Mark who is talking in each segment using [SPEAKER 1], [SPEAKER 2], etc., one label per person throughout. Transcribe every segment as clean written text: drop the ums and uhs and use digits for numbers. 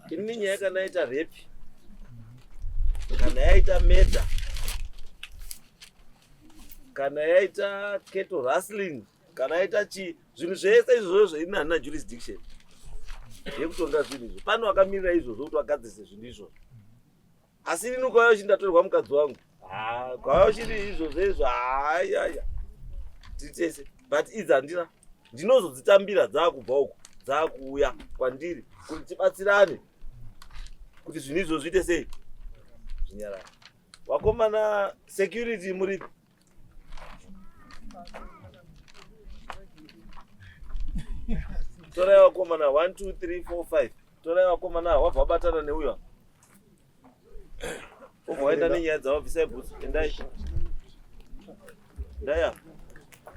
[SPEAKER 1] Ini nyaya kana yaita rape kana yaita murder kana yaita cattle rustling kana yaita chii zvinhu zvese izvozvo ini handina jurisdiction yekutonga zvinhu izvo pane wakamirira izvozvo kuti wagadzirise zvinhu izvozvo asi ini ukauya uchiti ndatorerwa mukadzi wangu ukauya uchiti izvozvo izvo hayaya tiri tese but idzi handina ndinozodzitambira dzaakubva uku dzaakuuya kwandiri kuti tibatsirane kuti zvinhu izvo zviite sei zvinyarara wakomana security muripi torai vakomana 1 2 3 4 5 torai vakomana wabva wabatana neuyo obva waenda nenyaya dzavo bvisai bhutsu endai ndaya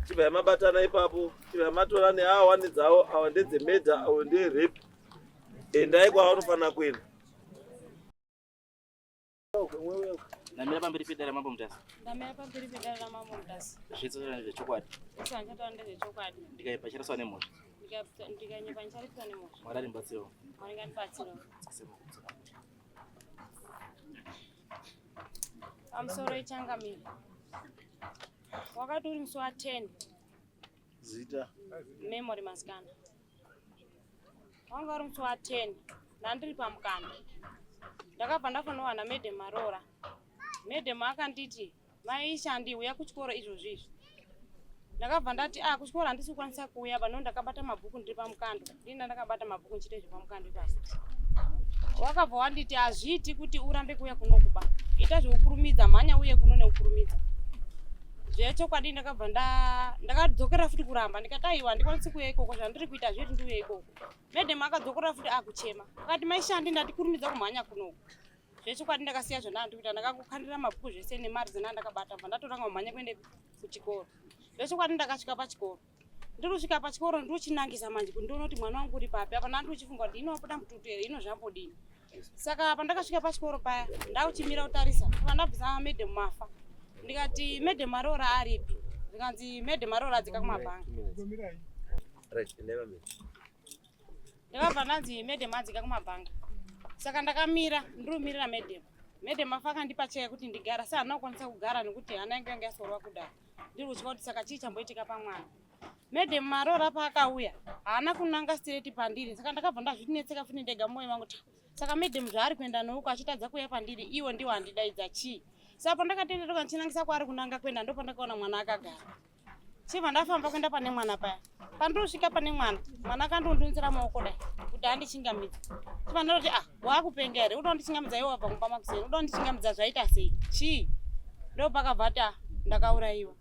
[SPEAKER 1] chibva yamabatana ipapo chibva yamatora neawa wane dzavo awa ndedzemedha awa nderape endai kwavanofanira kuenda
[SPEAKER 2] Ndamira pamberi pedare raMambo Mutasa.
[SPEAKER 3] Ndamira pamberi pedare raMambo Mutasa.
[SPEAKER 2] Zvese ndezvechokwadi.
[SPEAKER 3] Zvese zvandichataura ndezvechokwadi.
[SPEAKER 2] Ndikaipa ndicharaswa nemhosva.
[SPEAKER 3] Ndikanyepa ndicharipwa nemhosva.
[SPEAKER 2] Mwari andibatsirewo.
[SPEAKER 3] Mwari ngandibatsirewo. Pamusoro ichangamire. Wakati uri musi wa 10.
[SPEAKER 1] Zita.
[SPEAKER 3] Memory Masikana. Wanga uri musi wa 10 ndandiri pamukanda. Ndakabva ndafonowana Madam Maroora. Madam akanditi mai Shandi uya kuchikoro izvozvi izvi. Ndakabva ndati ah kuchikoro handisi kukwanisa kuuya pano ndakabata mabhuku ndiri pamukando. Ndini ndakabata mabhuku ndichiita zvepamukando ipapo. Wakabva wanditi hazviiti kuti urambe kuuya kuno kuba. Ita zvekukurumidza mhanya uye kuno nekukurumidza. Zvechokwadi ndakabva nda ndakadzokera futi kuramba ndikati aiwa handikwanisi kuuya ikoko zvandiri kuita hazviiti ndiuye ikoko. Madam akadzokorora futi akuchema. Akati mai Shandi ndati kurumidza kumhanya kunoku. Zvechokwadi ndakasiya zvandanga ndiri kuita ndakangokandira mabhuku zvese nemari dzandanga ndakabata bva ndatoranga kumhanya kuende kuchikoro. Zvechokwadi ndakasvika pachikoro. Ndiri kusvika pachikoro ndiri kuchinangisa manje kuti ndione kuti mwana wangu uri papi apa ndanga ndichifunga kuti ino wabuda mututu here ino zvambodini. Saka pandakasvika pachikoro paya ndakuchimira kutarisa pa ndabvisa madam mafa ndikati madam aroora aripi zvikanzi madam aroora adzika kumabhanga.
[SPEAKER 1] Right, never mind.
[SPEAKER 3] Ndakabva ndanzi madam adzika kumabhanga. Saka ndakamira ndirumirira madam. Madam afa akandipa cheya kuti ndigara asi handina kukwanisa kugara nekuti hana yangu yanga yasorwa kudaro. Ndiri kutya kuti saka chii chamboitika pamwana. Madam maroora paakauya haana kunanga straight pandiri saka ndakabva ndazvinetseka futi ndega mumwoyo mangu kuti saka madam zvaari kuenda nouko achitadza kuuya pandiri iwo ndiwo andidaidza chii. Saka pandakatenderuka ndichinangisa kwaari kunanga kuenda ndopandakaona mwana akagara. Chibva ndafamba kuenda pane mwana paya. Pandosvika pane mwana, mwana akandondunzira maoko dai kuti andichingamidze. Chibva ndoti ah, wakupenga here? Unoda kundichingamidza iwe wabva kumba makuseni. Unoda kundichingamidza zvaita sei? Chii? Ndopakabva ati ah, ndakaurayiwa.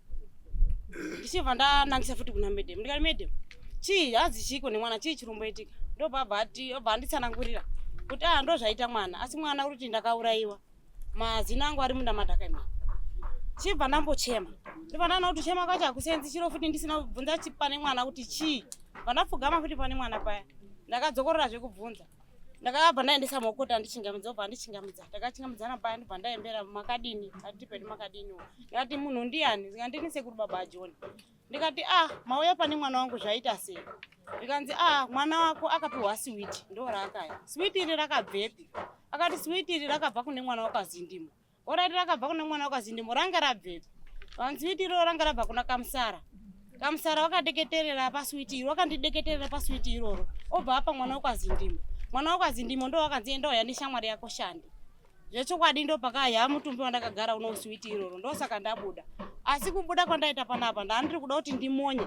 [SPEAKER 3] Ndichibva ndanangisa futi kuna madam. Ndikati madam, chii hanzi chiiko nemwana chii chiromboitika? Ndopabva ati obva anditsanangurira kuti ah ndozvaita mwana asi mwana uri kuti ndakaurayiwa. Mazino angu ari munda madhaka imi. Chibva ndambochema. Ndibva ndaona kuti chema kwacho hakusenzi chiro futi ndisina kubvunza pane mwana kuti chii. Bva ndapfugama futi pane mwana paya. Ndakadzokorora zvekubvunza. Ndakabva ndaendesa maoko kuti andichingamidza obva andichingamidza. Takachingamidzana paya ndibva ndaembera makadini. Ati pedu makadiniwo. Ndikati munhu ndiyani? Zvikandini sekuru baba aJohn. Ndikati ah mauya pane mwana wangu zvaita sei? Zvikanzi ah mwana wako akapiwa siwiti ndo raakaya. Siwiti iri rakabvepi? Akati siwiti iri rakabva kune mwana wakaZindimo. Orati rakabva kune mwana wakaZindimo ranga rabvepi? Vanzi siwiti iro ranga rabva kuna Kamusara. Kamusara wakadeketerera pasiwiti iro, wakandideketerera pasiwiti iroro. Obva apa mwana wekwaZindimo. Mwana wekwaZindimo ndo wakanzi enda uya neshamwari yako Shandi. Zvechokwadi ndopakaya mutumbi wandakagara uno sweet iroro ndosaka ndabuda. Asi kubuda kwandaita panapa ndandiri kuda kuti ndimonye.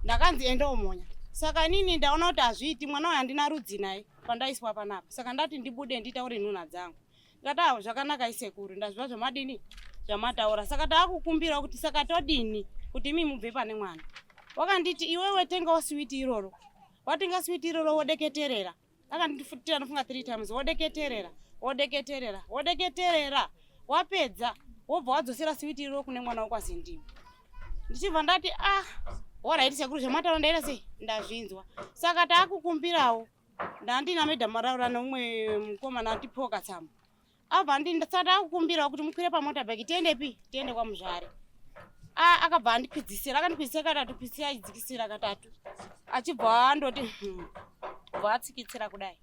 [SPEAKER 3] Ndakanzi enda umonya. Saka inini ndaona kuti hazviiti mwana uyu handina rudzi naye pandaiswa panapa. Saka ndati ndibude nditaure nhunha dzangu. Ndikati ah zvakanaka isekuru ndazviva zvamadini zvamataura. Saka taakukumbira kuti saka todini kuti imi mubve pane mwana. Wakanditi iwewe tengawo sweet iroro. Watenga sweet iroro wodeketerera. Akandifutira nofunga 3 times wodeketerera wodeketerera wodeketerera wapedza wobva wadzosera siwiti iro kune mwana wekwaZindimo. Ndichibva ndati ah horaiti sekuru zvamataura ndaita sei ndazvinzwa. Saka taakukumbirawo ndandina madam maraura neumwe mukomana atipoka tsamba. Abva ndisati akukumbirawo kuti mukwire pamotabike tiendepi tiende kwamuzvare. Ah, akabva andikwidzisira akandikwidzisira katatu kwidzisira achidzikisira katatu achibva andoti bva atsikitsira kudai.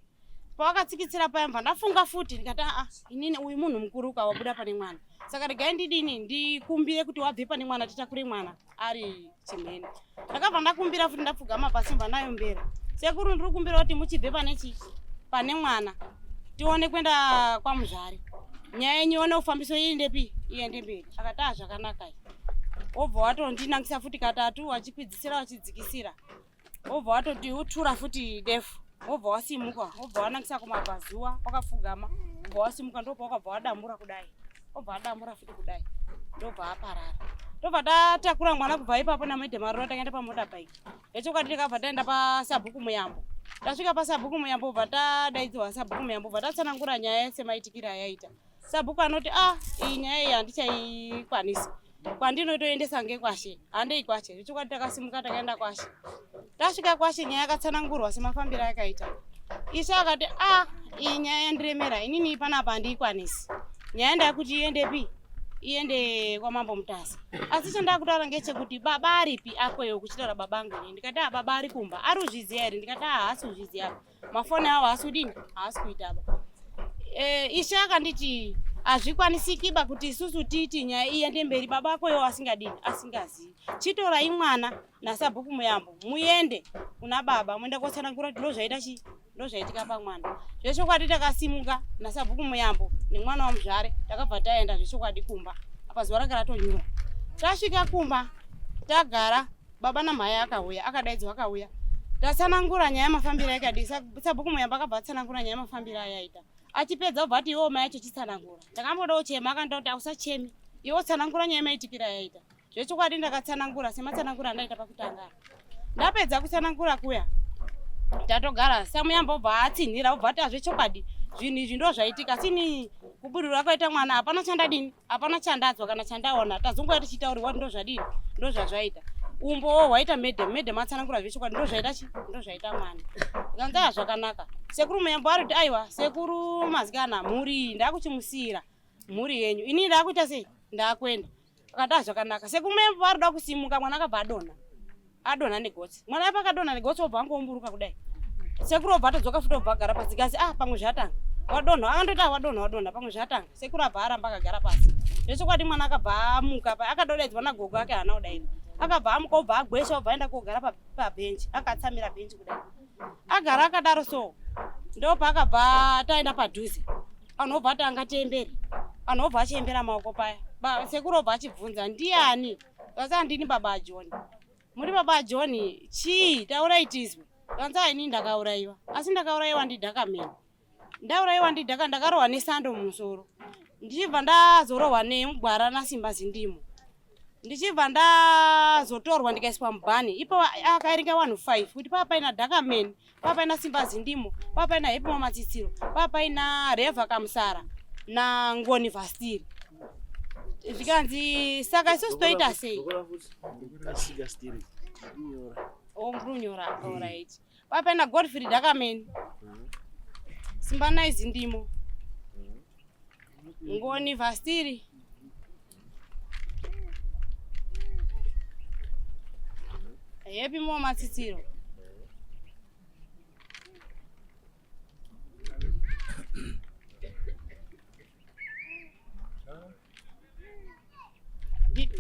[SPEAKER 3] Pawakatsikitsira paya mva ndafunga futi ndikati aa, inini uyu munhu mukuru uka wabuda pane mwana, saka regai ndidini ndikumbire kuti wabve pane mwana titakure mwana ari chimhene. Ndakabva ndakumbira futi ndapfugama pasi mva ndayombera, sekuru ndiri kumbira kuti muchibve pane chi pane mwana tione kuenda kwamuzvari, nyaya yenyu ione kufambiso iendepi iende mberi. Akati a zvakanaka, wobva watondinangisa futi katatu wachikwidzisira wachidzikisira, wobva watoti utura futi defu, wobva wasimuka, wobva wanangisa kumabvazuva wakapfugama, wobva wasimuka, ndobva wakabva wadambura kudai, wobva adambura futi kudai, ndobva aparara. Ndobva tatakura mwana kubva ipapo namadam Marura, takaenda pamotorbike. Yechokwadi takabva taenda pasabhuku Muyambo. Tasvika pasabhuku Muyambo, bva tadaidzwa sabhuku Muyambo, bva tatsanangura nyaya semaitikiro ayaita. Sabhuku anoti a iyi nyaya iyi handichaikwanisi, kwandinotoendesa ngekwashe, handei kwashe. Zvechokwadi takasimuka takaenda kwashe. Tasvika kwashe, nyaya yakatsanangurwa semafambiro ayakaita. Ishe akati a iyi nyaya yandiremera inini, panapa handiikwanisi, nyaya ndakuti iendepi, iende kwamambo Mutasa. Asi chandakutaura ngechekuti baba aripi akweyo kuchitaura baba angu ini? Ndikati a baba ari kumba, ari kuzviziva here? Ndikati a haasi kuzviziva, mafoni avo haasi kudini, haasi kuita ba. Ishe akanditi hazvikwanisikiba kuti isusu titi nyaya iende mberi baba akoyo asingadini, asingazivi. Chitorai mwana nasabhuku Muyambo muende kuna baba, muende kotsanangura kuti ndozvaita chi ndozvaitika pamwana. Zvechokwadi takasimuka nasabhuku Muyambo nemwana wamuzvare, takabva taenda zvechokwadi kumba. Apa zuva ranga ratonyura. Tasvika kumba tagara, baba namhai akauya, akadaidzwa akauya, tatsanangura nyaya yamafambiro yakadii. Sabhuku Muyambo akabva atsanangura nyaya yamafambiro ayaita. Achipedza obva ati iwewo mai acho chitsanangura. Ndakamboda kuchema, akandiita kuti ausachemi, iwe tsanangura nyaya yamaitikiro ayaita. Zvechokwadi ndakatsanangura sematsanangura andaita pakutanga. Ndapedza kutsanangura kuya, tatogara, samuyamba obva atsinhira, obva ati azvechokwadi zvinhu izvi ndo zvaitika, sini kubudirira kwaita mwana hapana chandadini, hapana chandadzwa kana chandaona, tazongouya tichitaurirwa kuti ndozvadini, ndozvazvaita. Umbowo hwaita madam, madam atsanangura zvechokwadi ndozvaita chi ndozvaita mwana. Kanzi aya zvakanaka. Sekuru Muyambo ari kuti aiwa sekuru mazikana, mhuri iyi ndakuchimusiyira mhuri yenyu, inini ndakuita sei, ndakuenda. Akati zvakanaka. Sekuru Muyambo vari kuda kusimuka, mwana akabva adonha, adonha negotsi. Mwana apa akadonha negotsi, obva angoumburuka kudai. Sekuru obva atodzoka futi, obva agara pasi. Gazi ah pamwe zvatanga, wadonha, akandoti ah wadonha, wadonha, pamwe zvatanga. Sekuru abva aramba akagara pasi. Zvechokwadi mwana akabva amuka pa akadodaidzwa nagogo ake, haana kudaira. Akabva amuka, obva agwesha, obva aenda kogara pabhenji, akatsamira bhenji kudai, agara akadaro. So ndopaakabva taenda padhuze, vanhu obva ati angatiembere, vanhu obva achiembera maoko paya. Sekuru obva achibvunza ndiani, vanzi handini baba aJohn. Muri baba aJohn, chii, taurai tizwe. Vanzi aini ndakaurayiwa, asi ndakaurayiwa ndidhakameni, ndaurayiwa ndidhaka, ndakarohwa nesando mumusoro, ndichibva ndazorohwa nemugwara naSimba Zindimo, ndichibva ndazotorwa ndikaiswa mubhani. Ipo akaerenga vanhu 5 kuti paa paina Dhakameni, paa paina Simba Zindimo, paa paina Hepimo Matsitsiro, paa paina Revha Kamusara naNgoni Vhastiri. Zvikanzi saka isusu toita sei? Omrunyora, alright. Paa paina Godfrey Dhakameni, Simbanai Zindimo, Ngoni Vhastiri, Happy Mo Matsitsiro.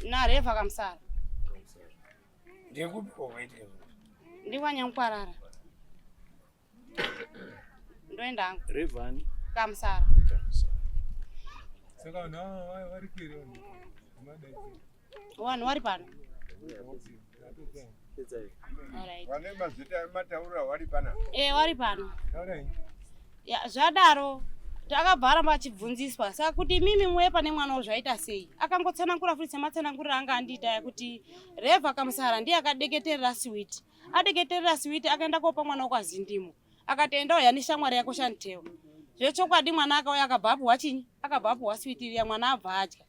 [SPEAKER 3] Narevha Kamusara.
[SPEAKER 4] Ndekupi kwakaitika?
[SPEAKER 3] Ndikwanyamukwarara, ndoenda hangu.
[SPEAKER 1] Revhani?
[SPEAKER 3] Kamusara.
[SPEAKER 4] Saka vanhu ava vari kwere, vanhu vamadaidzira?
[SPEAKER 3] Vanhu vari pano. Alright.
[SPEAKER 5] Vane mazita emataura vari pana?
[SPEAKER 3] Eh, vari pano.
[SPEAKER 4] Taurai.
[SPEAKER 3] Ya, zvadaro takabva aramba achibvunziswa, saka kuti imimi muye pane mwana zvaita sei? Akangotsanangura futi sematsananguriro anga andiita, kuti Revha Kamusara ndiye akadeketerera siwiti, adeketerera siwiti akaenda kopa mwana wekwaZindimo, akati enda uya neshamwari yako Shantewa. Zvechokwadi mwana akauya, akabva apuhwa chinyi, akabva apuhwa siwiti riya, mwana abva adya.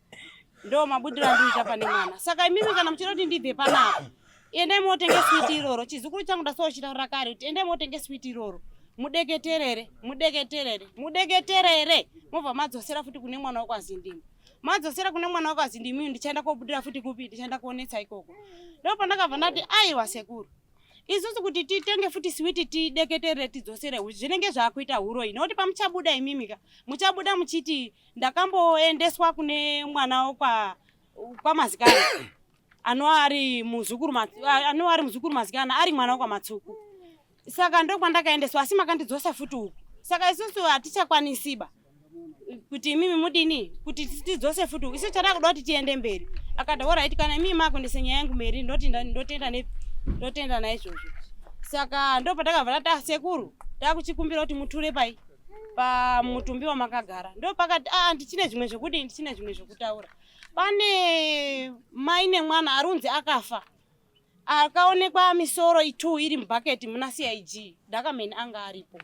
[SPEAKER 3] Ndo mabudiro andinoita pane mwana. Saka imimi kana muchida kuti ndibve panapa, endai motenge switi iroro. Chizukuru changu ndasochitaurira kare kuti endai motenge switi iroro, mudeketerere, mudeketerere, mudeketerere, mobva madzosera futi kune mwana wekwaZindimo. Madzosera kune mwana wekwaZindimo, ndichaenda kobudira futi kupi, ndichaenda kuonetsa ikoko. Ndo pandakabva ndati aiwa sekuru, Isusu kuti titenge futi siwiti tideketerere tidzosere huchi zvinenge zvaakuita huroyi, nokuti pamuchabuda imimika muchabuda muchiti ndakamboendeswa kune mwana wokwa kwaMazikana anova ari muzukuru anova ari muzukuru Mazikana ari mwana wokwaMatsuku, saka ndokwandakaendeswa, asi makandidzosa futi uku. Saka isusu hatichakwanisiba kuti imimi mudini kuti tidzose futi uku, isu chada kuda kuti tiende mberi. Akati alright, kana imimi makuendesa nyaya yangu mberi, ndotenda ndotenda naizvozvo. Saka ndo patakabva tati, sekuru, takuchikumbira kuti muture pai pamutumbi wamakagara. Ndo pakati, a ndichine zvimwe zvekudii, ndichine zvimwe zvekutaura. Pane mai nemwana arunzi akafa, akaonekwa misoro itu iri mubhaketi muna CIG. Dhakameni anga aripo.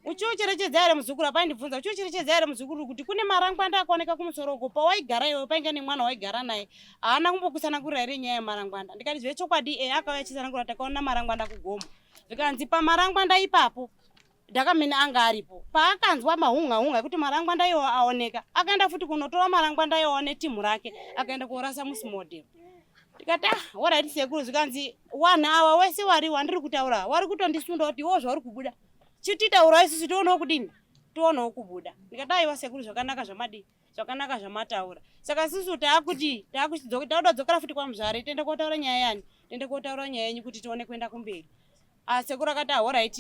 [SPEAKER 3] Uchiucherechedza here muzukuru? Apaindibvunza, uchiucherechedza here muzukuru kuti kune marangwanda akaoneka kumusoro uko pawaigara iwewe? Painga nemwana waigara naye, haana kumbokutsanangurira here nyaya yemarangwanda? Ndikati zvechokwadi, e akauya achitsanangura, takaona marangwanda kugomo. Zvikanzi pamarangwanda ipapo Dhakameni anga aripo. Paakanzwa mahunga hunga ekuti marangwanda iwo aoneka, akaenda futi kunotora marangwanda iwawo netimu rake, akaenda korasa muSmodel. Ndikati, ah, alright sekuru. Zvikanzi wanhu awa wese wari wandiri kutaura wari kutondisunda kuti iwo zvauri kubuda, chititaura isusu tionewo kudini, tionewo kubuda. Ndikati aiwa sekuru, zvakanaka zvamadii, zvakanaka zvamataura. Saka isusu taakuti taakuda kudzokera futi kwaMuzvare, tiende kotaura nyaya yani, tiende kotaura nyaya yenyu kuti tione kuenda kumberi. Ah, sekuru akati, alright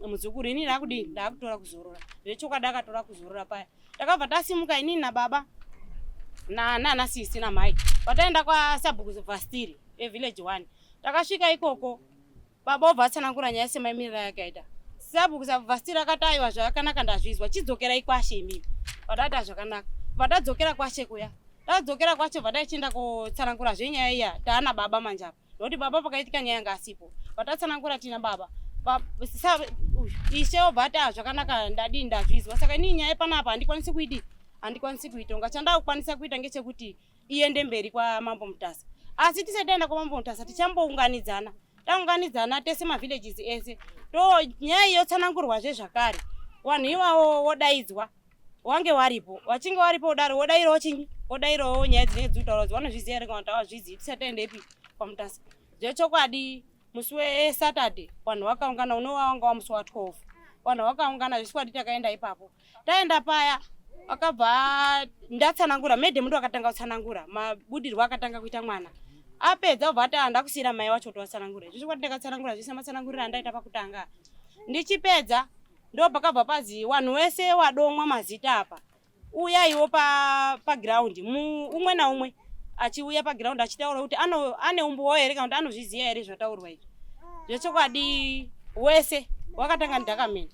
[SPEAKER 3] muzukuru, inini ndakudii, ndakutora kuzorora. Zvechokwadi akatora kuzorora paya. Takabva tasimuka inini nababa nana sisi namai, pataenda kwasabhuku Vhastiri evillage one. Takasvika ikoko, baba obva atsanangura nyaya semaimiriro yakaita. Sabhuku Vhastiri akati, aiwa zvakanaka, ndazvizwa, chidzokerai kwashe imimi. Patati zvakanaka, vatadzokera kwashe kuya. Tadzokera kwacho, bva taichienda kotsanangura zvenyaya iya taana baba manje apa, nokuti baba pakaitika nyaya yanga asipo. Vatatsanangura tina baba, ishe obva ati, zvakanaka, ndadii, ndazvizwa. Saka inini nyaya panapa handikwanisi kuidii, handikwanisi kuitonga. Chandakukwanisa kuita ngechekuti iende mberi kwaMambo Mutasa, asi tisati taenda kwaMambo Mutasa tichambounganidzana. Taunganidzana tese mavillages ese, to nyaya iyo tsanangurwazve zvakare. Vanhu iwawo wodaidzwa, wange waripo, wachinge waripo kudaro, wodairawo chinyi, wodairawo nyaya dzinenge dziri kutaurwa, vanozviziva here kana kuti havazvizivi, tisati taendepi kwaMutasa. Zvechokwadi musi weSaturday vanhu vakaungana, unova wanga wamusi wa12, vanhu vakaungana zvechokwadi. Takaenda ipapo, taenda paya akabva ndatsanangura, madam ndo akatanga kutsanangura mabudirwo akatanga kuita mwana. Apedza obva ati, ndakusiyira mai wacho kuti watsanangura. Zvechokwadi ndakatsanangura zvese matsananguriro andaita pakutanga. Ndichipedza ndo pakabva pazi vanhu wese wadomwa mazita apa uyaiwo paground, umwe naumwe achiuya paground achitaura kuti ane umbowo here kana kuti anozviziva here zvataurwa izvi. Zvechokwadi wese wakatanga ndidhakameni,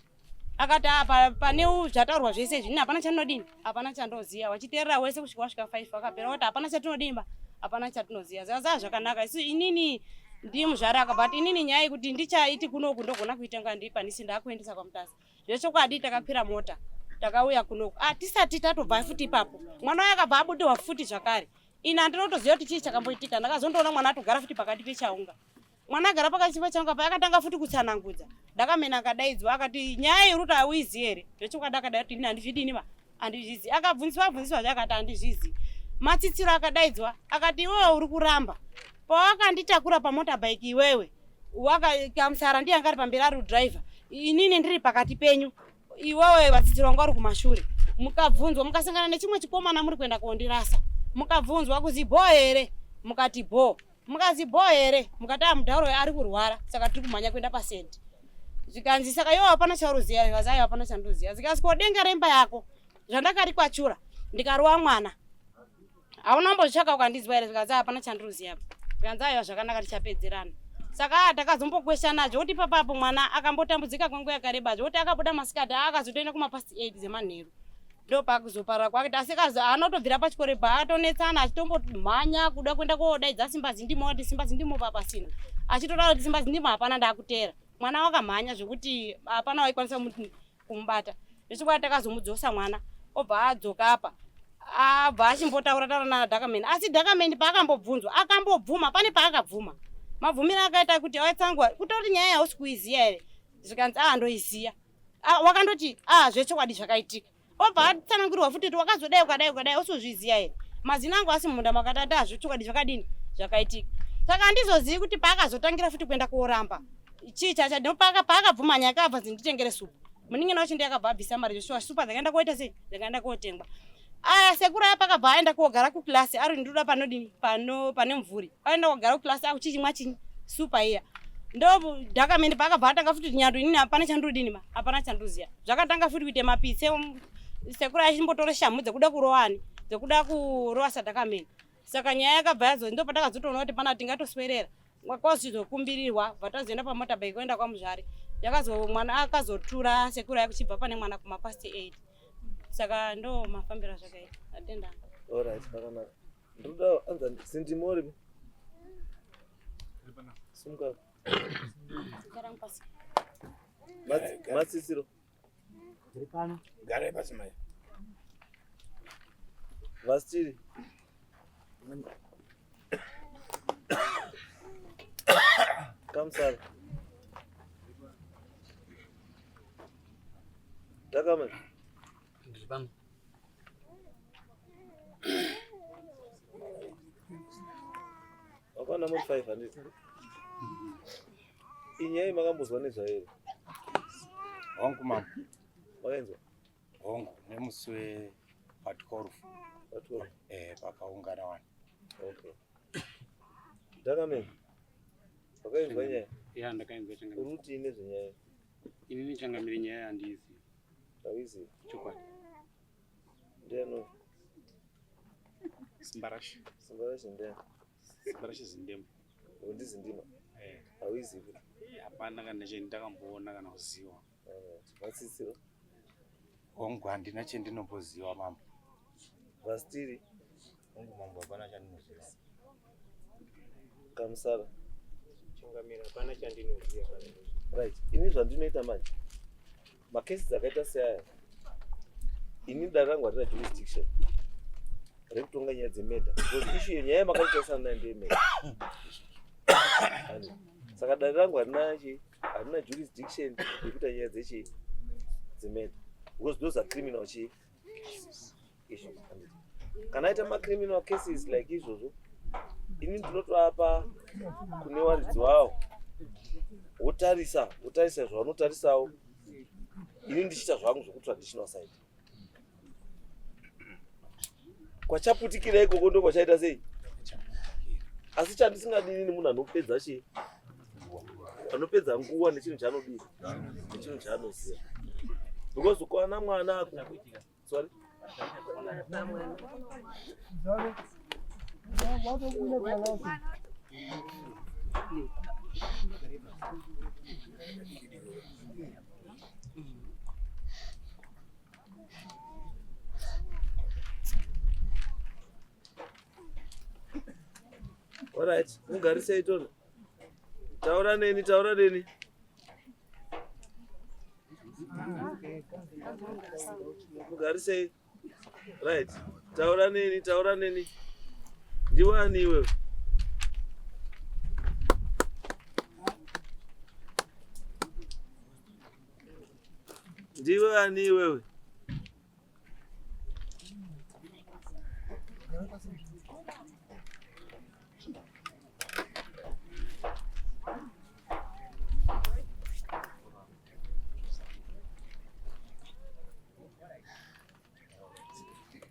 [SPEAKER 3] akati, apa pane zvataurwa zvese izvi, ini hapana chandinodini, hapana chandoziva. Wachiteerera wese kusvika wasvika 5, vakapera kuti hapana chatinodimba, hapana chatinoziva. Zazaa zvakanaka, isu inini ndimuzvaraka, but inini nyaya yekuti ndichaiti kunoku ndogona kuitenga ndikwanisi, ndakuendesa kwaMutasa. Zvechokwadi takakwira mota takauya kunoku. Ah, tisati tatobva futi ipapo mwana waye akabva abudiwa futi zvakare. Ini handinotoziva kuti chii chakamboitika. Ndakazondoona mwana atogara futi pakati pechaunga. Mwana agara pakati pechaunga paakatanga futi kutsanangudza, ndakamena akadaidzwa, akati, nyaya iri kuti hauizivi here? Zvechokwadi akadai kuti ini handizvidini va, handizvizi. Akabvunziswa bvunziswa zve, akati handizvizi. Matsitsiro akadaidzwa, akati, iwewe uri kuramba pawakanditakura pamotorbike, iwewe wakamusara ndiye anga ari pamberi ari kudhiraivha, inini ndiri pakati penyu, iwewe vatsitsiro vanga uri kumashure. Mukabvunzwa, mukasangana nechimwe chikomana muri kuenda kondirasa, mukabvunzwa kuzi bho here, mukati bho, mukazi bho here, mukati a mudhauro ari kurwara, saka tiri kumhanya kuenda pasendi. Zvikanzi, saka iwe hapana chauruziva? Zvikanzi aiwa, hapana chandoziva. Zvikanzi, ko denga remba yako zvandakarikwachura ndikarova mwana, hauna kumbozvitsvaka ukandizwa here? Zvikanzi hapana chandiruziva. Zvikanzi aiwa zvakanaka, tichapedzerana. Saka takazombokweshana zvokuti ipapapo mwana akambotambudzika kwenguva yakareba, zvokuti akabuda masikati, akazotoenda kumapast 8 dzemanheru, ndopakuzoparara kwake. Asi haana kutobvira pachikoro ipa, atonetsana achitombomhanya kuda kuenda kodaidza Simba Zindimo, ati Simba Zindimo papasina, achitotaura kuti Simba Zindimo hapana, ndakutera. Mwana wakamhanya zvekuti hapana waikwanisa kumubata. Zvechokwadi takazomudzosa mwana, obva adzoka apa, abva achimbotaura taura nadhakameni. Asi dhakameni paakambobvunzwa akambobvuma, pane paakabvuma. Mabvumiro akaita kuti waitsangwa kutoti nyaya hausi kuiziya here? Zvikanzi a ndoiziya. Wakandoti a zvechokwadi zvakaitika. Obva atsanangurirwa futi kuti wakazodai, ukadai, ukadai, usozviziya here? Mazina angu asi mumunda makati ati zvechokwadi zvakadini, zvakaitika. Saka handizozivi kuti paakazotangira futi kuenda koramba. Chii chacha ndopaka paakabvuma nyaya akabva zinditengere supu. Munin'ina wacho ndiye akabva abvisa mari zveshuwa supa dzakaenda koita sei? Dzakaenda kotengwa. Aya sekuru aya pakabva aenda kogara kuclass ari ndoda panodini pano pane mvuri. Aenda kogara kuclass akuchichimwa chinyi supa iya. Ndo dhakamende paakabva atanga futi nyando inini hapana chandodini ma hapana chandoziya. Zvakatanga futi kuita mapitse sekuru achimbotora shamhu dzekuda kurowani dzekuda kurova sadhakamende. Saka nyaya yakabva yazo ndo patakazotoona kuti pana tingatoswerera kwazizokumbirirwa bva tazoenda pamotorbike kuenda kwamuzvari yakazo mwana akazotura sekuru yakuchibva pane mwana kumapast 8 saka ndo mafambiro azvakaita atenda.
[SPEAKER 1] Alright, pakanaka. Ndinoda anza sindimori. Sumuka.
[SPEAKER 3] Gara pasi.
[SPEAKER 1] Matsitsiro.
[SPEAKER 2] Ndiri pano.
[SPEAKER 5] Garai pasi mai.
[SPEAKER 1] Vastiri. Kamsara. Takama.
[SPEAKER 2] Ndiri pano.
[SPEAKER 1] Wakwana muri 5 handiti? Inyaya makambozwa nezvayo here?
[SPEAKER 5] Hongu mama.
[SPEAKER 1] Wakainzwa?
[SPEAKER 5] Hongu, nemusi we pa 12.
[SPEAKER 1] Pa 12.
[SPEAKER 5] Eh, pakaungana vanhu.
[SPEAKER 1] Okay. Dakameni. Wakainzwa nyaya?
[SPEAKER 6] Ya, ndakainzwa changamire.
[SPEAKER 1] Uri kutii nezvenyaya?
[SPEAKER 6] Inini changamire nyaya handiizivi.
[SPEAKER 1] Hauizivi?
[SPEAKER 6] Chokwadi.
[SPEAKER 1] Ndiani?
[SPEAKER 6] Simbarashe.
[SPEAKER 1] Simbarashe ndiani?
[SPEAKER 6] Simbarashe Zindema.
[SPEAKER 1] Ndizindima?
[SPEAKER 6] Eh.
[SPEAKER 1] Hauizivi?
[SPEAKER 6] Hapana kana chendakamboona kana kuziva.
[SPEAKER 1] Alright. Matsitsiro.
[SPEAKER 5] Hongu, handina chendinomboziva mambo.
[SPEAKER 1] Vastiri.
[SPEAKER 5] Hongu mambo, hapana chandinoziva.
[SPEAKER 1] Kamusara.
[SPEAKER 7] Changamire, hapana chandinoziva.
[SPEAKER 1] Right. Ini zvandinoita manje. Makesi dzakaita seaya. Ini dare rangu harina jurisdiction rekutonga nyaya dzemurder because issue yenyaya yamakatotarisana nayo ndeyemurder. Saka dare rangu harina chi harina jurisdiction yekuita nyaya dzechi dzemurder because those are criminal chi issues. Kana aita macriminal cases like izvozvo ini ndinotoapa kune waridzi wawo wotarisa wotarisa zvavanotarisawo ini ndichiita zvangu zvekutraditional side kwachaputikira ikoko ndo kwachaita sei asi chandisingadini nemunhu anopedza chii anopedza nguva nechinhu chaanodii nechinhu chaanoziva because ukaona mwana aku sorry Alright, mugarisei tona. Taura neni, taura neni. Mugarisei. Right. Taura neni, taura neni. Ndiwe ani iwewe? Ndiwe ani iwewe?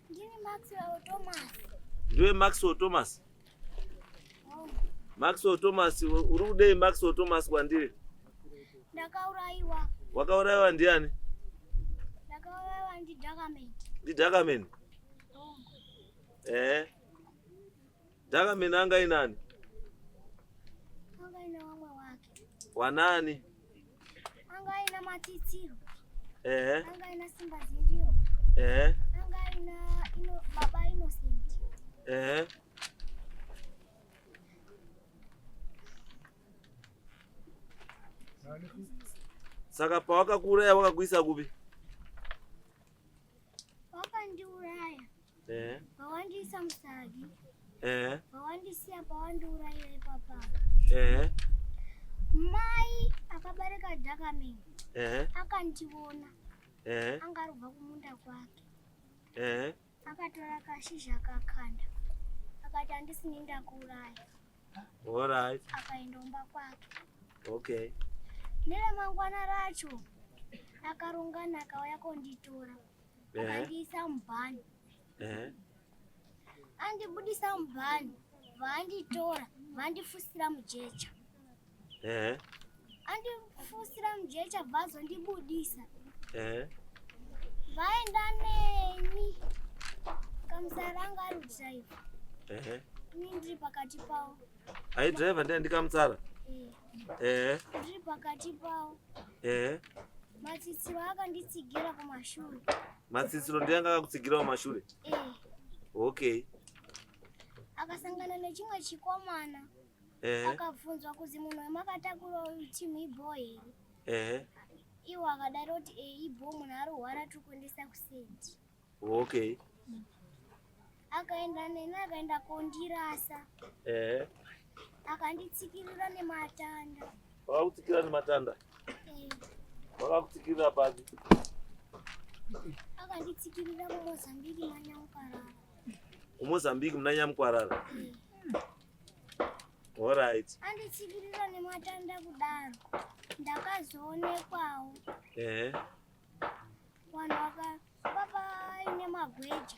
[SPEAKER 8] Ndini Maxwell Thomas.
[SPEAKER 1] Ndiwe Maxwell Thomas? Maxwell Thomas, uri kudei Maxwell Thomas kwandiri?
[SPEAKER 8] Ndakaurayiwa.
[SPEAKER 1] Wakaurayiwa ndiani?
[SPEAKER 8] Ndakaurayiwa ndiDhakameni.
[SPEAKER 1] NdiDhakameni? Eh. Dhakameni anga inani?
[SPEAKER 8] Anga ina vamwe wake.
[SPEAKER 1] Wanani?
[SPEAKER 8] Anga ina Matsitsiro.
[SPEAKER 1] Eh.
[SPEAKER 8] Anga ina Simba Zindiro.
[SPEAKER 1] Eh.
[SPEAKER 8] Anga ina ino Baba Innocent.
[SPEAKER 1] Eh. Saka pawakakuuraya wakakuisa kupi?
[SPEAKER 8] Wakandiuraya.
[SPEAKER 1] Eh.
[SPEAKER 8] Wawandiisa musagi.
[SPEAKER 1] Eh.
[SPEAKER 8] Wawandisiya pawandiurayira ipapa.
[SPEAKER 1] Eh.
[SPEAKER 8] Mai akabereka Dhakameni.
[SPEAKER 1] Eh.
[SPEAKER 8] Akandiona.
[SPEAKER 1] Eh.
[SPEAKER 8] Anga arubva kumunda kwake.
[SPEAKER 1] Eh.
[SPEAKER 8] Akatora kashizha akakanda. Akati handisini ndakuuraya.
[SPEAKER 1] Alright.
[SPEAKER 8] Akaenda kumba kwake.
[SPEAKER 1] Okay.
[SPEAKER 8] Neremangwana racho akarongana akauya konditora. Akandiisa mubhani. Andibudisa mubhani, vanditora, vandifusira mujecha. Andifusira mujecha vazondibudisa. Vaenda neni. Kamusara anga ari kudhiraivha. Ini ndiri pakati pavo.
[SPEAKER 1] Aidhiraivha ndiye ndikamutsara?
[SPEAKER 8] Ndiri pakati pavo. Matsitsiro akanditsigira kumashure.
[SPEAKER 1] Matsitsiro ndiye anga akakutsigira kumashure? Okay.
[SPEAKER 8] Akasangana nechimwe chikomana. Akabvunzwa kuzi munhu wemakatakura uyu timu ibho here? Iwo akadaro kuti ibho, munhu arihwara tiri kuendesa kusendi.
[SPEAKER 1] Okay.
[SPEAKER 8] Akaenda neni akaenda kondirasa. Akanditsikirira nematanda.
[SPEAKER 1] Vakakutsikirira nematanda? Vakakutsikirira papi?
[SPEAKER 8] Akanditsikirira muMozambique maNyamukwarara.
[SPEAKER 1] MuMozambique muna Nyamukwarara? Alright.
[SPEAKER 8] Anditsikirira nematanda kudaro. Ndakazoonekwawo. Vanhu baba aine magweja.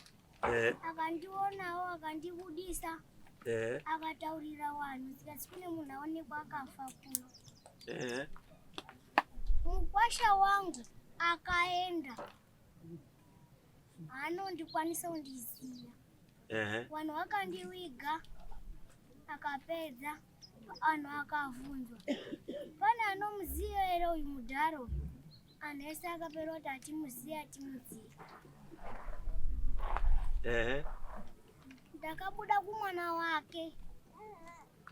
[SPEAKER 8] Akandionawo akandibudisa. Akataurira vanhu zikati kune munhu aonekwa akafa kuno. Mukwasha wangu akaenda. Haanondikwanisa kundiziya. Vanhu vakandiviga akapedza vanhu akavhunzwa. Pane anomuziya here uyu mudhara uyu? Anhu ese akapera kuti atimuziye atimuziye. Ndakabuda kumwana wake.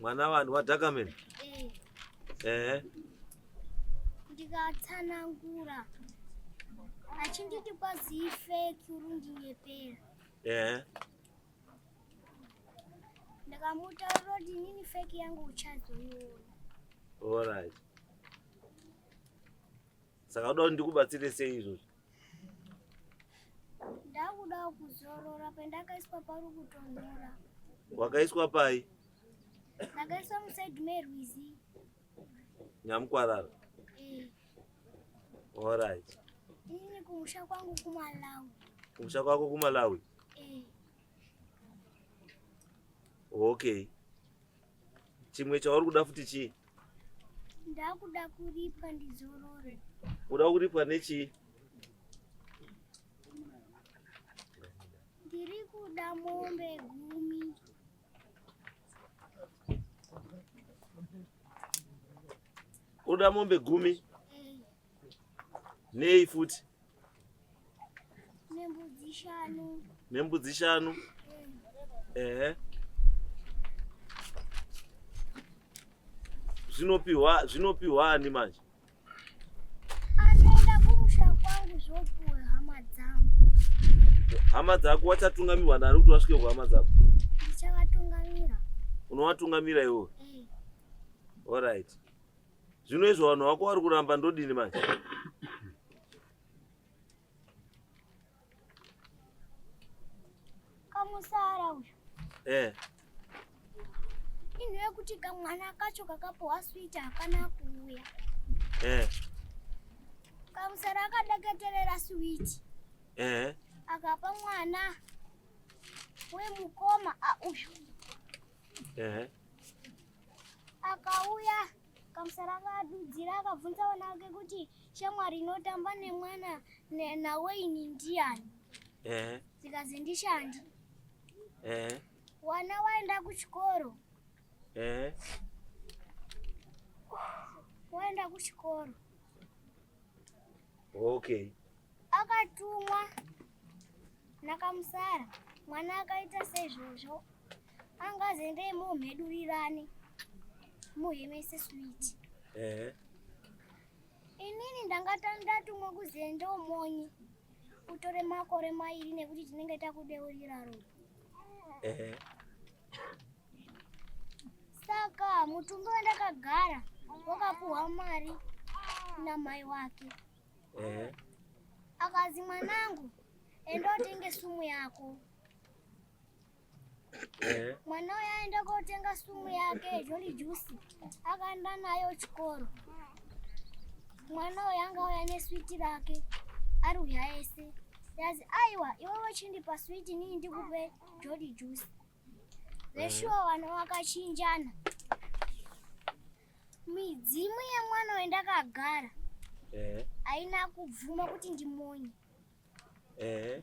[SPEAKER 1] Mwana wani waDhakameni?
[SPEAKER 8] Ndikatsanangura. Achinditi kwazi ifeki uri kundinyepera. Ndikamutaurira kuti inini feki yangu uchazoiona.
[SPEAKER 1] Alright. Saka uda kuti ndikubatsire sei izvozvo?
[SPEAKER 8] Ndakuda kuzorora pendakaiswa pari kutonhora.
[SPEAKER 1] Wakaiswa pai?
[SPEAKER 8] Ndakaiswa musaidi merwizi.
[SPEAKER 1] Nyamukwarara? Alright.
[SPEAKER 8] Inini kumusha kwangu kuMalawi.
[SPEAKER 1] Kumusha kwako kuMalawi? Okay. Chimwe chauri kuda futi chii?
[SPEAKER 8] Ndakuda kuripwa ndizorore.
[SPEAKER 1] Uda kuripwa nechii?
[SPEAKER 8] Ndiri kuda mombe 10.
[SPEAKER 1] Uda mombe 10? Nei futi?
[SPEAKER 8] Nembudzi 5.
[SPEAKER 1] Nembudzi 5? Zvinopiwa ani manje?
[SPEAKER 8] Anoenda kumusha kwangu zvopuwe hama dzangu.
[SPEAKER 1] Hama dzako wachatungamirwa nani kuti wasvike kuhama dzako?
[SPEAKER 8] Ndichavatungamira.
[SPEAKER 1] Unovatungamira iwe? Alright. Zvino izvo vanhu vako vari kuramba ndodini manje?
[SPEAKER 8] Kamusara uyu. Inhu yekuti kamwana kacho kakapuwa switi hakana kuuya. Kamusara akadeketerera switi. Akapa mwana wemukoma uyu. Akauya kamusara akadudzira akabvunza vana vake kuti shamwari inotamba nemwana naWayne ndiani? Zikazi ndishandi. Wana waenda kuchikoro. Waenda kuchikoro.
[SPEAKER 1] Okay.
[SPEAKER 8] Akatumwa nakamusara. Mwana akaita seizvozvo. Angazendei mumhedurirane. Muhemese switi. Inini ndanga ndatumwa kuzende umonyi. Utore makore 2 nekuti tinenge takudeurira ropa. Saka mutumbi wandakagara wakapuhwa mari namai wake. Akazi mwanangu enda utenge sumu yako. Mwana uyu aenda kotenga sumu yake Jolly Juice akaenda nayo chikoro. Mwana uyu anga auya neswiti rake ari uya ese. Yazi aiwa iwewe chindipa switi inini ndikupe joli juice. Zveshuwa vanhu vakachinjana. Midzimu yemwana wendakagara haina kubvuma kuti ndimonye.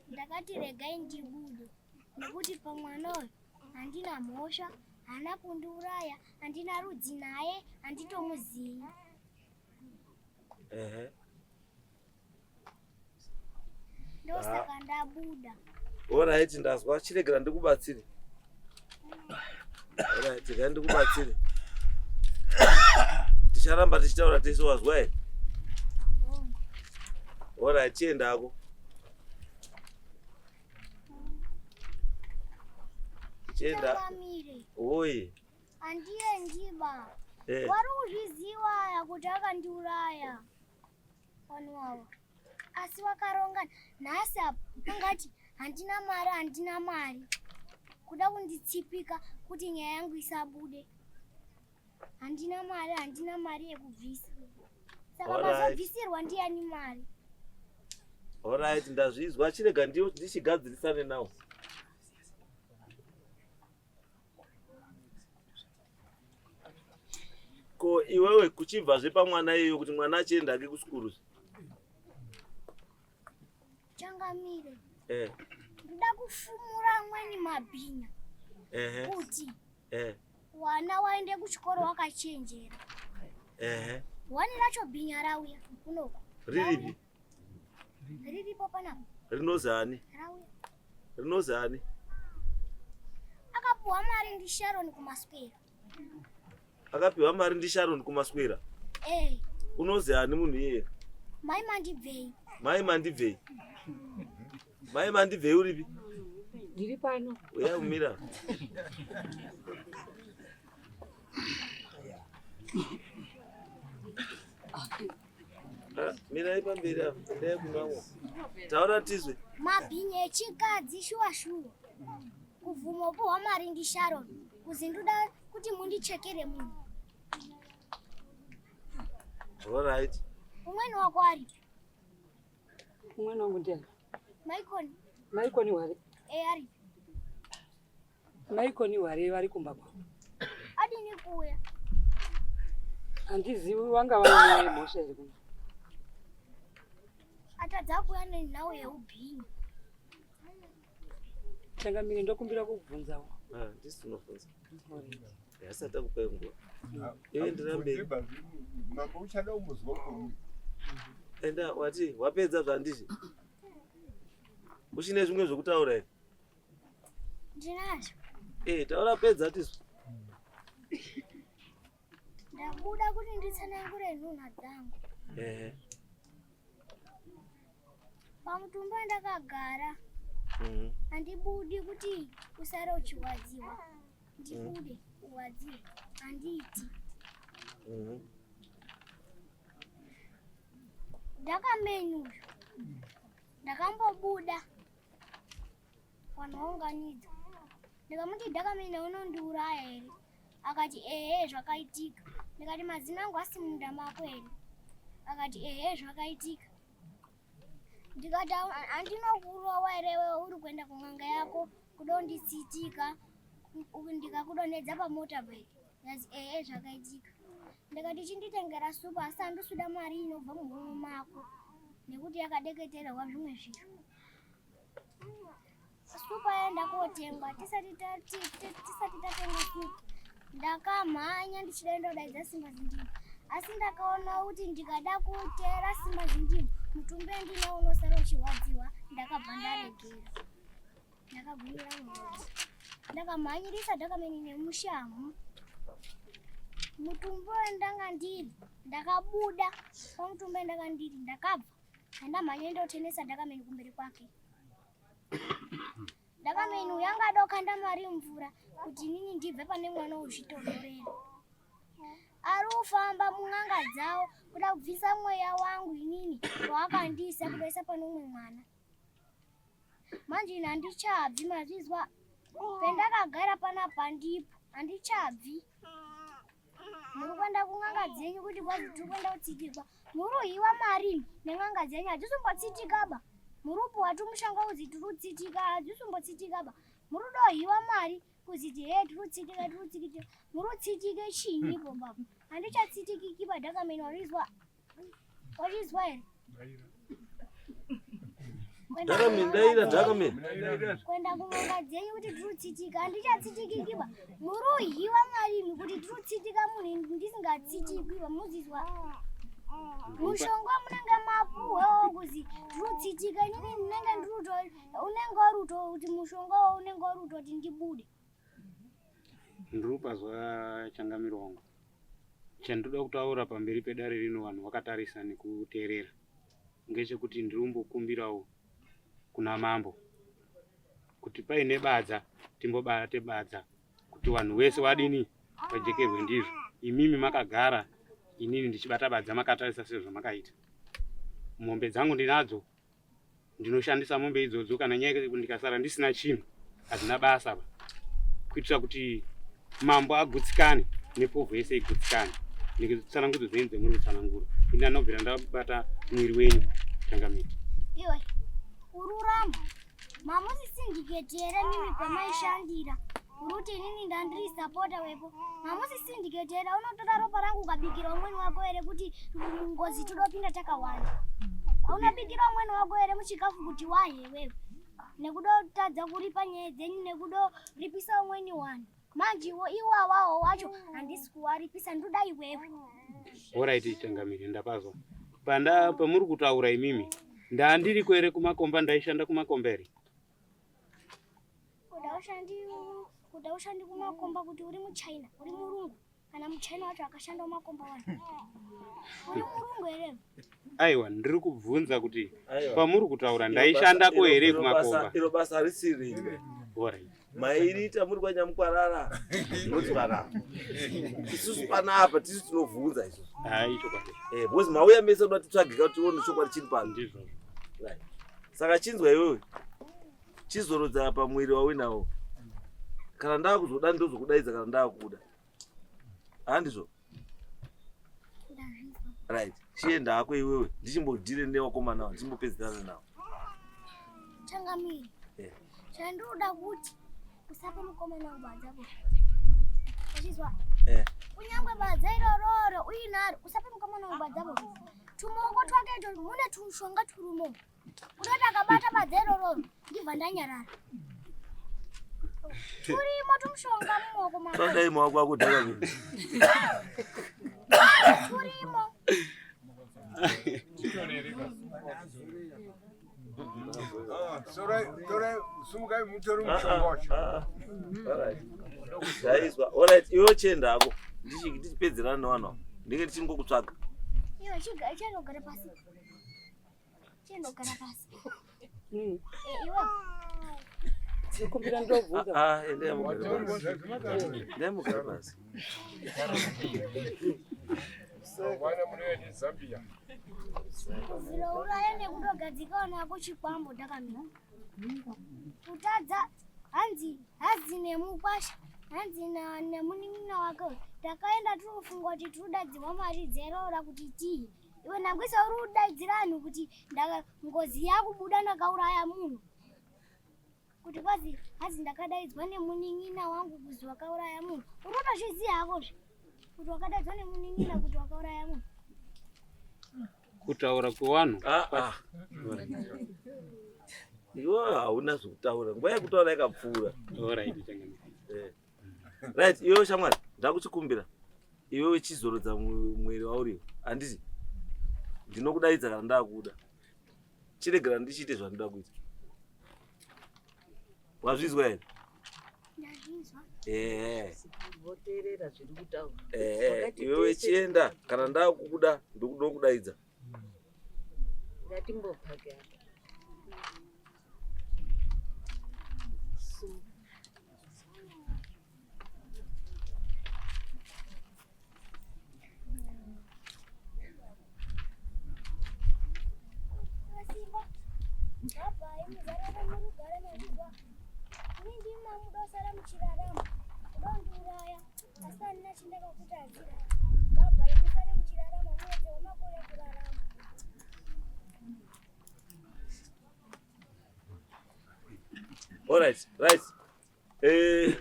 [SPEAKER 8] Ndakati regai ndibude nekuti pamwana uyu handina mhosva, haana kundiuraya, handina rudzi naye, handitomuzivi. Ndosaka ndabuda.
[SPEAKER 1] Alright, ndazwa, chiregera ndikubatsire. Alright, regai ndikubatsire. Ticharamba tichitaura tese wazwa here? Alright, chiendako. Chienda.
[SPEAKER 8] Changamire.
[SPEAKER 1] Oye.
[SPEAKER 8] Handiendiba.
[SPEAKER 1] Eh.
[SPEAKER 8] Wari kuzviziva aya kuti akandiuraya vanhu ava, asi vakaronga nhasi apa angati handina mari, handina mari, kuda kunditsipika kuti nyaya yangu isabude. Handina mari, handina mari yekubvisa. Saka mazobvisirwa ndiani mari?
[SPEAKER 1] Alright, ndazvizwa, chirega ndichigadzirisane nawo. Ko iwewe kuchibvazve pamwana iyoyo kuti mwana achienda hake kusikuru?
[SPEAKER 8] Changamire. Ndoda kufumura amweni mabhinya. Kuti wana waende kuchikoro wakachenjera. Wani racho bhinya rauya kunoko.
[SPEAKER 1] Riripi?
[SPEAKER 8] Riripo panapa.
[SPEAKER 1] Rinozani?
[SPEAKER 8] Rauya.
[SPEAKER 1] Rinozani?
[SPEAKER 8] Akapuwa mari ndi Sharon kumaswera.
[SPEAKER 1] Akapiwa mari ndi Sharon kumaswera? Unozi ani munhu iyeye?
[SPEAKER 8] Mai Mandibvei.
[SPEAKER 1] Mai Mandibvei. Mai Mandibvei uripi?
[SPEAKER 9] Ndiri pano.
[SPEAKER 1] Uya umira. Mirai pamberi apa, endai kunamwa. Taura tizwe.
[SPEAKER 8] Mabhinya echikadzi shuwa shuwa. Kubvuma upuhwa mari ndi Sharon. Kuzi ndoda kuti mundichekere munhu.
[SPEAKER 1] Alright.
[SPEAKER 8] Umweni wako aripi?
[SPEAKER 9] Umweni wangu ndiani?
[SPEAKER 8] Maikoni.
[SPEAKER 9] Maikoni wari?
[SPEAKER 8] Aripi.
[SPEAKER 9] Maikoni wari vari kumba kwavo.
[SPEAKER 8] Adini kuuya?
[SPEAKER 9] Handizivi wanga vaine mhosva here kuno.
[SPEAKER 8] Atadza kuuya nenhau yeubhinya.
[SPEAKER 9] Changamire, ndokumbira kubvunzawo.
[SPEAKER 1] Ndisi tinobvunza. Asati akupai nguva. Iwe ndira mberi.
[SPEAKER 4] Mambo uchada kumbozwa uko.
[SPEAKER 1] Enda wati wapedza zvandizvi. Uchine zvimwe zvekutaura here?
[SPEAKER 8] Ndinazvo.
[SPEAKER 1] Taura pedza tizwe.
[SPEAKER 8] Ndabuda kuti nditsanangure nhunha dzangu. Pamutumbi wandakagara handibudi kuti usare uchirwadziwa. Ndibude urwadziwe, handiiti. Ndakamenyuyo ndakambobuda vanhu vaunganidza, ndikamuti ndakamenya unondiuraya here? Akati ehe zvakaitika. Ndikati mazino angu asi munda mako here? Akati ehe zvakaitika. Ndikati handinokurowa here wewe uri kuenda kun'anga yako kudonditsitika ndikakudonhedza pamotorbike? Ndikati ehe zvakaitika. Ndikati chinditengera supu asi handisuda mari inobva muhomwe mako nekuti yakadeketererwa zvimwe zviro. Supu yaenda kotengwa, tisati tatenga supu ndakamhanya ndichida ndodaidza Simba Zindimo, asi ndakaona kuti ndikada kuteera Simba Zindimo mutumbi wandinawo unosara uchirwadziwa. Ndakabva ndaregera, ndakagumira mumhodzi, ndakamhanyirisa ndakameni nemushamu mutumbi wandanga ndiri. Ndakabuda pamutumbi wandanga ndiri, ndakabva ndamhanya ndotenesa ndakameni kumberi kwake. Ndakameni uyu anga adokanda mari mvura kuti inini ndibve pane mwana uzvitonhorera. Ari kufamba mun'anga dzawo kuda kubvisa mweya wangu inini waakandisa kudoisa pane umwe mwana. Manje ini handichabvi, mazvizwa? Pendakagara panapa ndipo handichabvi. Muri kuenda kun'anga dzenyu kuti kwazi tiri kuenda kutsitirwa. Muri kuhiwa mari nen'anga dzenyu hadzisumbotsitikaba. Muri kupuwa tumushonga kuzi tiri kutsitika hadzisumbotsitikaba. Muri kudohiwa mari kuziti hee tiri kutsitika tiri kutsitika. Muri kutsitike chinyi ipo baba? Handichatsitikiki badhakameni wazvizwa. Wazvizwa here?
[SPEAKER 1] Dhakameni daira dhakameni.
[SPEAKER 8] Kuenda kun'anga dzenyu kuti tiri kutsitika handichatsitikikiba. Muri kuhiwa mari imi kuti tiri kutsitika munhu ndisingatsitikwiba muzizwa. Mushonga munenge mapuhwawo kuzi tiri kutsitika inini ndinenge ndiri kuto unenge uri kutoti mushonga wo unenge uri kutoti ndibude.
[SPEAKER 6] Ndiri kupazwa changamiro wangu. Chandinoda kutaura pamberi pedare rino vanhu vakatarisa nekuteerera ngechekuti ndiri kumbokumbirawo kuna mambo kuti paine badza timbobate badza kuti vanhu vese vadini vajekerwe ndizvo. Imimi makagara inini ndichibata badza makatarisa sezvamakaita. Mombe dzangu ndinadzo ndinoshandisa mombe idzodzo kana nyaya ndikasara ndisina chinhu hazvina basa ba kuitira kuti mambo agutsikane nepovho yese igutsikane nekutsanangudzo dzenyu dzemuri kutsanangura ini anobvira ndabata mwiri wenyu changamire
[SPEAKER 8] iwe ururamba mamusi syndicate here mimi kwamaishandira uruti inini ndandiri sapota wepo mamusi syndicate here unotora ropa rangu ukabikira umweni wako here kuti ngozi todopinda takawanda unobikira umweni wako here muchikafu kuti wahe wewe nekudotadza kuripa nyaya dzenyu nekudoripisa umweni wani manjiwo iwawawo wacho handisi kuwaripisa ndoda iwewe
[SPEAKER 6] Horaiti changamire ndapazwa panda pamuri kutaura imimi ndandiriko here kumakomba ndaishanda kumakomba here
[SPEAKER 8] kuda ushandi kumakomba kuti uri muchina uri murungu kana muchina wacho akashanda kumakomba wani uri murungu here
[SPEAKER 6] aiwa ndiri kubvunza kuti pamuri kutaura ndaishandako here kumakomba
[SPEAKER 1] iro basa harisiri
[SPEAKER 6] Horaiti
[SPEAKER 1] mairiita muri kwanyamukwarara ndinoti panapa isusu panapa tisu tinobvunza isusu
[SPEAKER 6] hai chokwadi
[SPEAKER 1] eh because mauya mese kuda titsvagika kuti tione chokwadi chiri pano
[SPEAKER 6] ndizvozvo
[SPEAKER 1] right saka chinzwa iwewe chizorodza pamwiri wauinawo kana ndakuzoda ndozokudaidza kana ndakuda handizvo
[SPEAKER 8] ndazvizwa
[SPEAKER 1] right chienda hako iwewe ndichimbodhire nevakomana ava ndichimbopedzerana navo
[SPEAKER 8] changamire
[SPEAKER 1] Eh.
[SPEAKER 8] chandinoda kuti usapa mukomana wangu badza po uchizwa
[SPEAKER 1] Eh.
[SPEAKER 8] kunyangwe badza irororo uinaro usapa mukomana wangu badza po tumaoko twake ito mune tumushonga turumo unoti akabata badza irororo ndibva ndanyarara turimo tumushonga mumaoko make
[SPEAKER 1] todai maoko ako dhakameni
[SPEAKER 8] turimo
[SPEAKER 4] Torai, sumukai mutore mushonga wacho.
[SPEAKER 1] Zvaizwa. Alright, iwe chienda hako. Ndichipedzerana nevanhu ava. Ndinge ndichingokutsvaga.
[SPEAKER 8] iwe chiendogara pasi chiendogara pasi
[SPEAKER 9] Mm.
[SPEAKER 8] Eh, iwe
[SPEAKER 9] Ndikumbira ndobvunza.
[SPEAKER 1] Ah, endai mugare pasi. Endai mugare pasi.
[SPEAKER 4] Mangwana munouya neZambia.
[SPEAKER 8] Zvirouraya nekutogadzikawo nako chikwambo ndakamira. Kutadza hanzi hanzi nemukwasha hanzi nemunin'ina wake uyu. Takaenda tiri kufunga kuti tiri kudaidzirwa mari dzeroora kuti tiye. Iwe nangwisa uri kudaidzira vanhu kuti ngozi yakubuda ndakauraya munhu. Kuti kwazi hanzi ndakadaidzwa nemunin'ina wangu kuzi wakauraya munhu. Uri kutozviziva hakozve kuti wakadaidzwa nemunin'ina kuti wakauraya munhu.
[SPEAKER 6] Kutaura kwevanhu
[SPEAKER 1] Ah, ah. Iwe hauna zvekutaura. Nguva yekutaura yakapfuura.
[SPEAKER 6] Alright, changamire.
[SPEAKER 1] Eh. Right, iwe shamwari, ndakuchikumbira. Iwe chizorodza mwiri wauriwo. Handiti? Ndinokudaidza kana ndakuda. Chiregera ndichiite zvandinoda kuita. Wazvizwa here?
[SPEAKER 8] Ndazvizwa.
[SPEAKER 1] Eh.
[SPEAKER 10] Voteerera zviri kutaura.
[SPEAKER 1] Eh,
[SPEAKER 10] Wakati
[SPEAKER 1] iwewe
[SPEAKER 10] tese
[SPEAKER 1] chienda kana ndakukuda ndokudaidza.
[SPEAKER 10] Ngatimbopake apa.
[SPEAKER 8] Simba. Baba, imuzarara murugare mazvizwa. Ini ndima mudosara muchirarama. Udondiuraya. Asi handina chandakakutadzira. musare muchirarama muwedzerwe makore ekurarama.
[SPEAKER 1] Alright, right. Eh.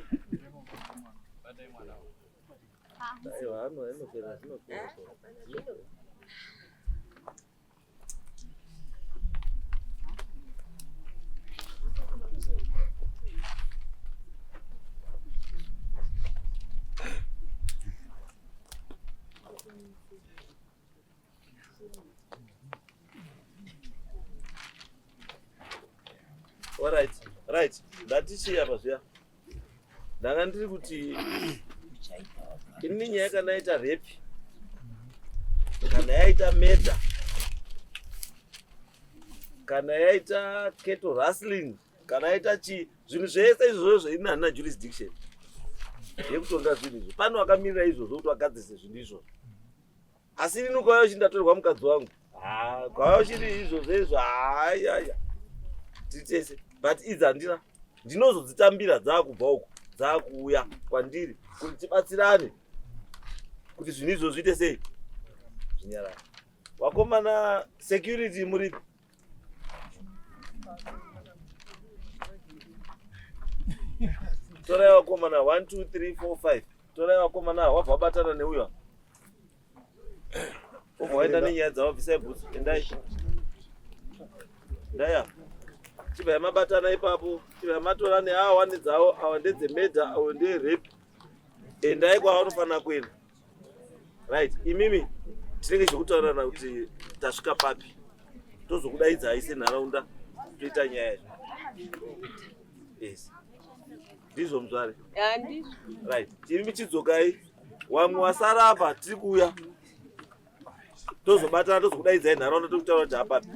[SPEAKER 1] Aiwa, ano inopera, zvinopera. Alright, right. Ndatichii apa zviya. Ndanga ndiri kuti ini nyaya kana yaita rape kana yaita murder kana yaita cattle rustling kana yaita chii zvinhu zvese izvozvo ini handina jurisdiction yekutonga zvinhu izvo. Pane wakamirira izvozvo kuti wagadzirise zvinhu izvozvo. Asi ini ukauya uchiti ndatorerwa mukadzi wangu, haa ukauya uchiti izvozvo izvo, hayaya tiri tese. But idzi handina, ndinozodzitambira dzaakubva uko dzaakuuya kwandiri kuti tibatsirane kuti zvinhu izvo zviite sei zvinyarare. Vakomana security muripi? Torai vakomana 1 2 3 4 5 torai vakomana wabva wabatana neuyo obva waenda nenyaya dzavo bvisai bhutsu endai ndai apa chibva yamabatana ipapo chibva yamatora neawa nedzavo awa ndedzemedha awa nderape endai kwavanofanira kuenda right imimi tinenge zvekutaurirana kuti tasvika papi tozokudaidzai senharaunda toita nyaya izvo yes ndizvo muzvare right imi chidzokai wamwe wasara apa tiri kuuya tozobatana tozokudaidzai nharaunda tokutaura kuti apapi.